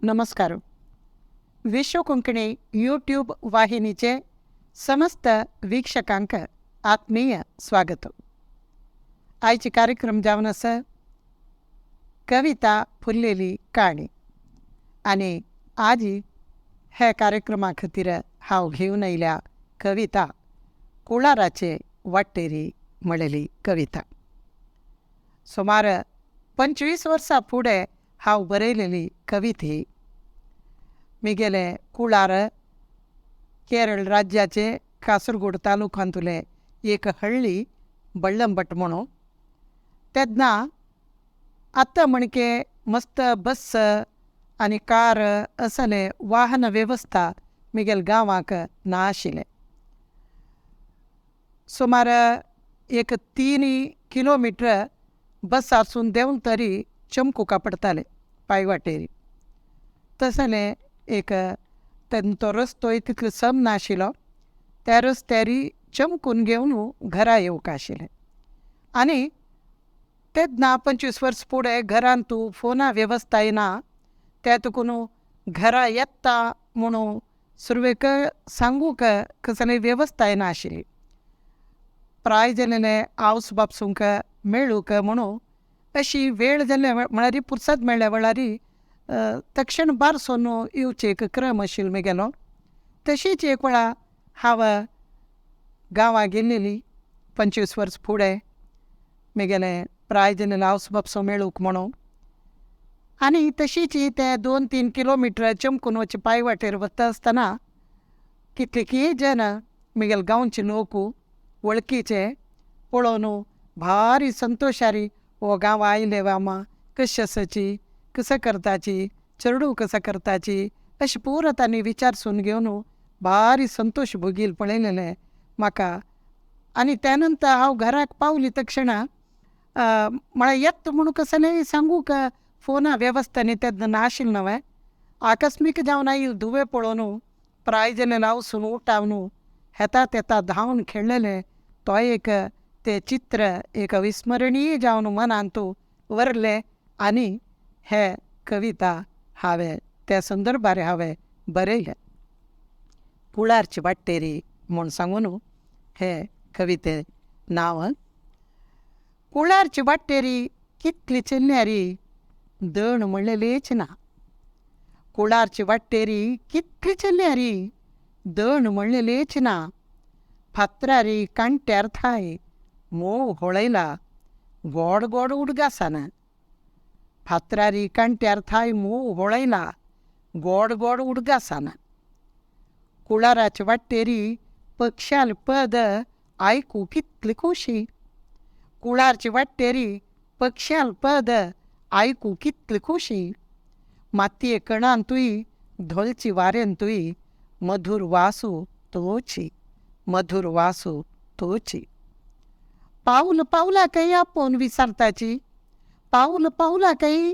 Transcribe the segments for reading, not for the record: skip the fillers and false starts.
नमस्कार. विश्व कोंकणी यूट्यूब वाहिनीचे समस्त वीक्षकांक आत्मीय स्वागत. आयचे कार्यक्रम जावन आसा कविता फुल्लेली काणी आनी आज हे कार्यक्रमा खातीर हांव घेवन आयल्या कविता कुळाराचे वाटेरी म्हणलेली कविता. सुमार 25 वर्सां फुडें हांव बरयलेली कविता ही. मिगेले कुळार केरळ राज्याचे कासरगोड तालुकांतले एक हळ्ळी बळ्ळंबट म्हणून. तेन्ना आतां म्हणके मस्त बस आनी कार असले वाहन वेवस्था मिगेल गांवाक ना आशिल्लें. सुमार एक 3 किलोमिटर बसारसून देंवन तरी चमकुका पडटालें पांयवाटेर. तसलें एक तेन्ना तो रस्तोय तितलो सम नाशिल्लो. त्या रस्त्यार चमकून घेवन घरा येवंक आशिल्लें. आनी तेन्ना 25 वर्स फुडें घरांत तूं फोना वेवस्थाय ना, त्या तुकून घरा येता म्हणून सुरवेक सांगूंक कसली वेवस्थाय नाशिल्ली. प्राय जालेले आवस बापसूंक मेळूंक म्हणून अशी वेळ जाल्या म्हळ्यार पुरसत मेळ्ळ्या वेळार तक्षण बारसोन येवचे एक क्रम आशिल्लो म्हगेलो. तशीच एक वेळा हांव गांवां गेल्लेली 25 वर्स फुडें म्हगेले प्राय जालेले आवस बापसो मेळूंक म्हणून. आनी तशीच ते 2-3 किलोमिटर चमकून वचचे पांय वाटेर वता आसतना कितलेकी जन म्हगेले गांवचे लोक वळखीचे पळोवन भारी संतोशारी हो गांवां आयले मामा कशें आसाची कसो करताची चेडूं कसो करताची अशें पुरो तांणी विचारसून घेवन भारी संतोश भोगील पळयलेलें म्हाका. आनी त्या नंतर हांव घराक पावली तक्षणा म्हळ्यार येता म्हणून कसलें सांगूंक फोना वेवस्था न्ही तेन्ना नाशिल्लें न्हय. आकस्मीक जावन आयिल्ले धुवे पळोवन प्राय जालेले हांवसून उठावन हेता तेता धांवन खेळ्ळेलें तो एक तें चित्र एक अविस्मरणीय जावन मनांत उरलें. आनी हे कविता हांवें त्या संदर्भार हांवें बरयलें. कुळारची वाटेरी म्हूण सांगून हे कविते नांव. कुळारची वाटेरी कितली चेल्ल्यारी दण म्हणलेलीच ना. कुळारची वाटेरी कितली चेल्ल्यारी दण म्हणलेलीच ना. फातरारी कांट्यार थाय मोव होळयला गोड गोड उडगासाना. फातरारी कांट्यार थाय मोव होळयला गोड गोड उडगासाना. कुळाराचे वाटेरी पक्षाल पद आयकू कितली खोशी. कुळारची वाटेरी पक्षाल पद आयकू कितली खोशी. मातये कणांतूय धोलची वाऱ्यांतूय मधूर वासू तोची मधूर वासू तोची. पावल पावलाकय आपोवन विसारताची पावल पावलाकय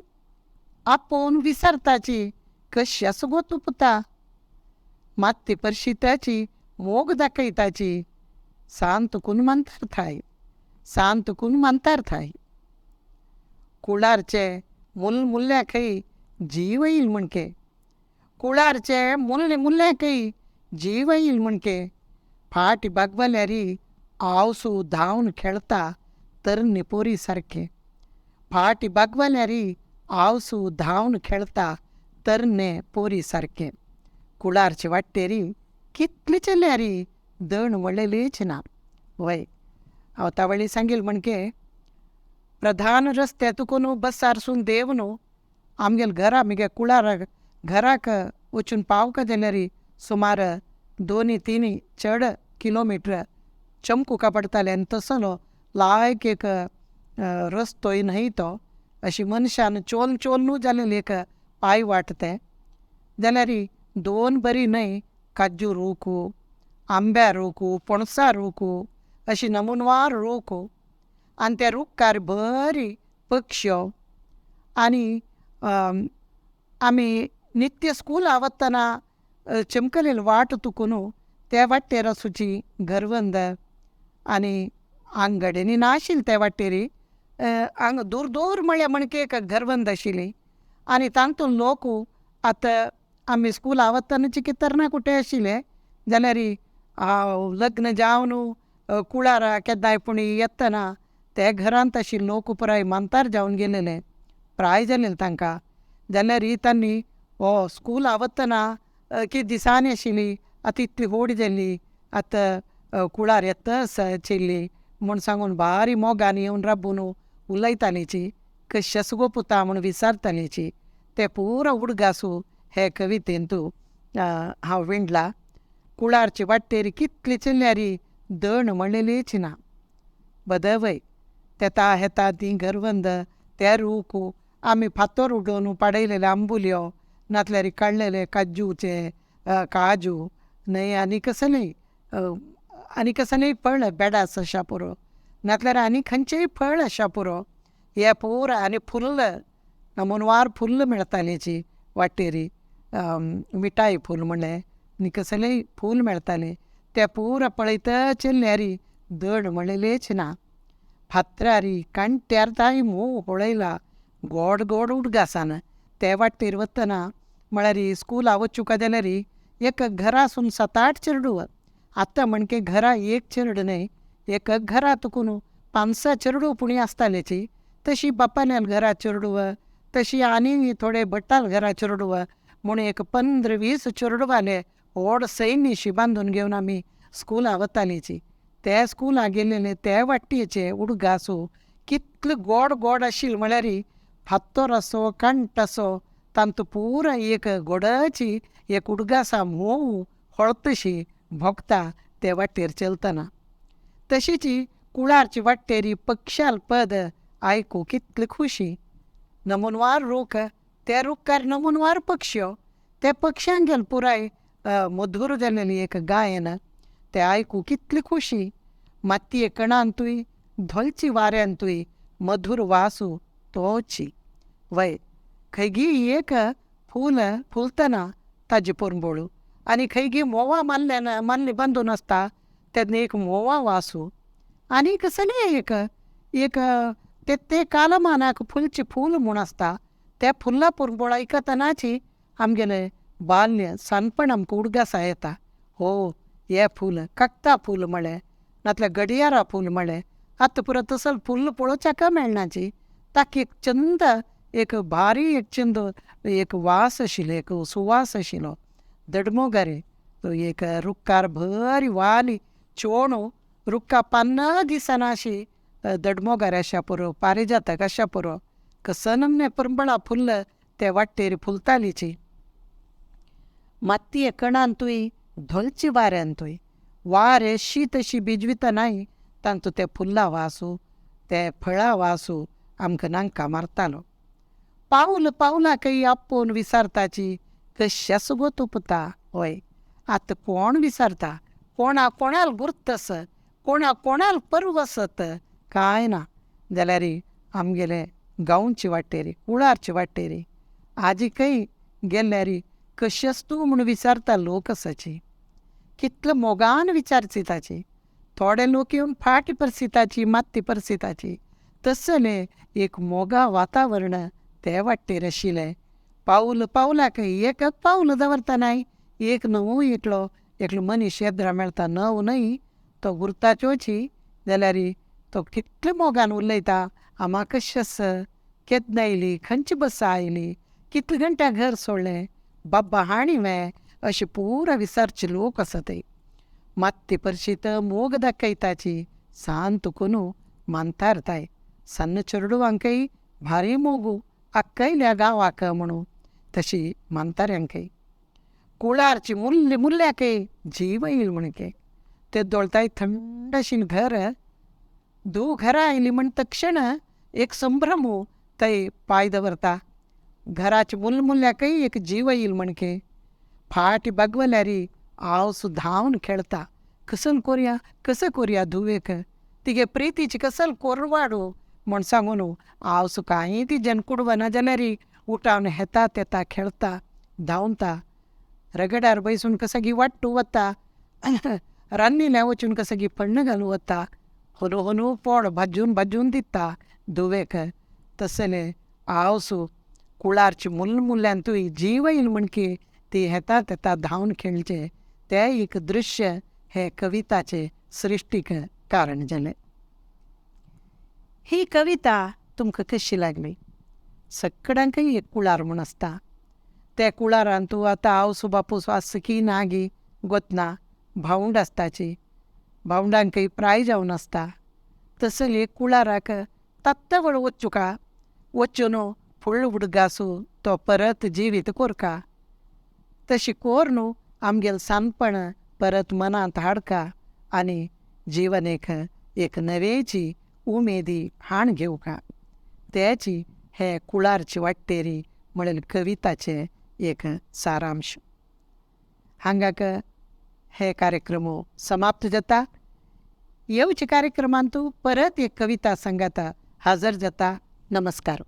आपोवन विसारताची कशी आसा गो तूं पुता. मात्ती परशिताची मोग दाखयताची सांत कुन मानतार थाय सांत कुन मानतार थाय. कुळारचे मुल्ल्याकय जीव येईल म्हणके. कुळारचे मुल्ल्याकय जीव येईल म्हणके. फाटी बागवल्यारी आवसू धांवन खेळता तरणे पोरी सारके. फाटी बागवल्यारी आवसू धांवन खेळता तरणे पोरी सारके. कुळारचे वाटेरी कितली चेल्यारी दण म्हणलेलीच ना. वय हांव तावळी सांगील म्हणके प्रधान रस्त्या तुकून बसारसून देव न्हू आमगेले घरा म्हगे कुळाराक घराक वचून पावका जाल्यार सुमार 2-3 चड किलोमिटर चमकुका पडटालें. आनी तसलो लायक एक रस्तोय न्हय तो अशी मनशान चोल चोलनू जालेली एक पांय वाट तें जाल्यार 2 बरी न्हय काजू रूख आंब्या रूख पणसा रूख अशी नमुनवार रूख आनी त्या रुखार बरी पक्ष्यो. आनी आमी नित्य स्कुला वतना चमकलेली वाट तुकून त्या वाटेर आसूची घरवंद आनी आंगड्यांनी नाशिल्लें त्या वाटेरी हांगा दूर दूर म्हळ्यार म्हणके एक घरवंद आशिल्ली. आनी तातूंत लोक आतां आमी स्कुला वतनाचे की तरणाकुटे आशिल्ले जाल्यार लग्न जावन कुळारा केन्नाय पूण येतना ते घरांत आशिल्ले लोक पुराय मांतार जावन गेलेले, प्राय जालेले तांकां. जाल्यार तांणी हो स्कुला वतना कित दिसांनी आशिल्ली, आतां इतली व्हड जाली, आतां कुळार येता चेल्ली म्हूण सांगून बारी मोगान येवन राबून उलयतालीची, कशेंच गो पुता म्हूण विचारतालीची. ते पुरो उडगासू हे कवितेंतू हांव विणला. कुळारचे वाटेर कितले चल्यारी दण म्हणलेलीच ना. बदवय तेता हेता ती घरवंद ते रूख आमी फातर उडोवन पाडयलेले आंबुल्यो नातल्यार काडलेले काजूचे काजू न्हय आनी कसलेय आनी कसलेय फळ बेडास आशा पुरो नातल्यार आनी खंयचेय फळ आशा पुरो हे पुरा आनी फुल्ल नमुनवार फुल्ल मेळटालीची वाटेरी, मिठाय फूल म्हणलें आनी कसलेय फूल मेळटालें ते पुरा पळयता चेल्ल्यारी दड म्हणलेलेच ना. फातरारी कांट्यार ताई मोव पळयला गोड गोड उडगासान ते वाटेर वतना म्हळ्यार स्कुला वचूंक जाल्यार एक घरासून सात आठ चेडूं. आतां म्हणके घरा एक चेडूं न्हय, एक घरा तुकून पांच स चेडूं पुणी आसतालेची. तशी बापाल्या घरा चेडूं, तशी आनी थोडे भटाल घरा चेडूं म्हूण एक 15-20 चेडवाले व्हड सैन्यशी बांदून घेवन आमी स्कुला वतालीची. ते स्कुला गेलेले ते वाटेचे उडगासू कितले गोड गोड आशिल्ले म्हळ्यार फातर असो कांट असो तांतू पुरा एक गोडाची एक उडगासा म्होंव हळतशी भोगता ते वाटेर चलतना. तशीच कुळारचे वाटेर पक्षाल पद आयकूंक कितली खुशी. नमुनवार रूख त्या रुखार नमुनवार पक्ष्यो त्या पक्ष्यांगेल पुराय मधूर जालेली एक गायन ते आयकूंक कितली खुशी. मातये कणांतूय धोलची वाऱ्यांतूय मधूर वासू तोची. वय खंयगी एक फूल फुलतना ताजे पोरंबोळू आनी खंयगी म्होंवा मारल्यान माल्ली बांदून आसता तेन्ना एक म्होंवा वासू आनी कसलेय एक एक ते ते कालमानाक फुलचें फूल म्हूण आसता त्या फुलां पोरंबोळ आयकतनाची आमगेलें बाल्य सानपण आमकां उडगासा येता. हो हें फूल कागता फूल म्हळें नातल्यार घडयारा फूल म्हळें आतां पुरो तसले फूल पळोवच्याक मेळनाची. ताका एक चंद एक भारी एक चंद एक वास आशिल्लो, एक सुवास आशिल्लो. दडमोगारे एक रुखार बरी वाली चोणू रुखा पान्नां दिसना अशी दडमोगारे आशा पुरो पारिजातक आशा पुरो कसनमने परंबळा फुल्ल ते वाटेर फुलतालीची. मातये कणांतूय धोलची वाऱ्यांतूय वारें शी तशी भिजवितनाय तांतू ते फुलां वासू ते फळां वासू आमकां नांकां मारतालो. पावल पावलाकय आपोवन विचारताची कशेंच गो तूं पुता. हय आतां कोण विचारता, कोणा कोणाल गुर्त आसा, कोणा कोणाल परवसत कांय ना. जाल्यार आमगेले गांवचे वाटेर कुळारचे वाटेर आजिकय गेल्यार कशेंच तूं म्हूण विचारता लोक आसाची. कितले मोगान विचारची. थोडे लोक येवन फाट परसिताची माती परसिताची. तसलें एक मोगा वातावरण ते वाटेर आशिल्लें. पावल पावलाक एक पावल दवरतनाय एक नवो एकलो एकलो मनीस येद्रा मेळटा नवो न्हय तो गुर्ताचोची जाल्यार तो कितले मोगान उलयता आमा कशें आसा, केन्ना आयली, खंयची बस आयली, कितले घंट्या घर सोडलें, बाबा हाणी वे अशें पुरा विचारचे लोक आसा थंय. मात्ती परशीत मोग दाखयताची सांत कोनू मानतारताय सन्न चेडवांकय भारी मोगू आक्कयल्या गांवाक म्हणून तशी मानताऱ्यांकय. कुळारची मुल्ली मुल्ल्याकय जीव येईल म्हणके ते दोळताय थंड अशीन घर धूव घरा आयली म्हण तक्षण एक संभ्रम थंय पांय दवरता. घराचे मुलमुल्याकय एक जीव येईल म्हणके फाटी बागवल्यारी आवस धांवन खेळता. कसल कोरया कसं कोरया धुवेक तिगे प्रितीची कसल कोरवाडू म्हूण सांगून आवस कांय तिजेन कुडवना जाल्यार उठावन हेता तेता खेळता धांवता. रगड्यार बैसून कसं गी वाट्टू वता, रान्नील्या वचून कसं गी फण्ण घालूं वता, होनू होनू पोड भाजून भाजून दिता धुवेक. तसलें आवसू कुळारचे मुलमुल्यांतूय जीव येयल म्हणकी ती हेता तेता धांवन खेळचे ते एक दृश्य हे कविताचे सृश्टीक कारण जालें. ही कविता तुमकां कशी लागली? सगळ्यांकय एक कुळार म्हूण आसता. त्या कुळारान तूं आतां आवसू बापूस आसा की ना गी गोतना, भावंड आसताची, भावंडांकय प्राय जावन आसता. तसली कुळाराक तत्तवळ वचुका वचून फुडलो हुडग आसूं तो परत जिवीत कोरका, तशी कोर न्हू आमगेलें सानपण परत मनांत हाडका आनी जिवनेक एक नवेची उमेदी हाण घेवका. तेची हे कुळारची वाट्टेरी म्हणलेले कविताचें एक सारांश. हांगाक हे कार्यक्रम समाप्त जाता. येवचे कार्यक्रमांतू परत एक कविता सांगाता हजर जाता. नमस्कार.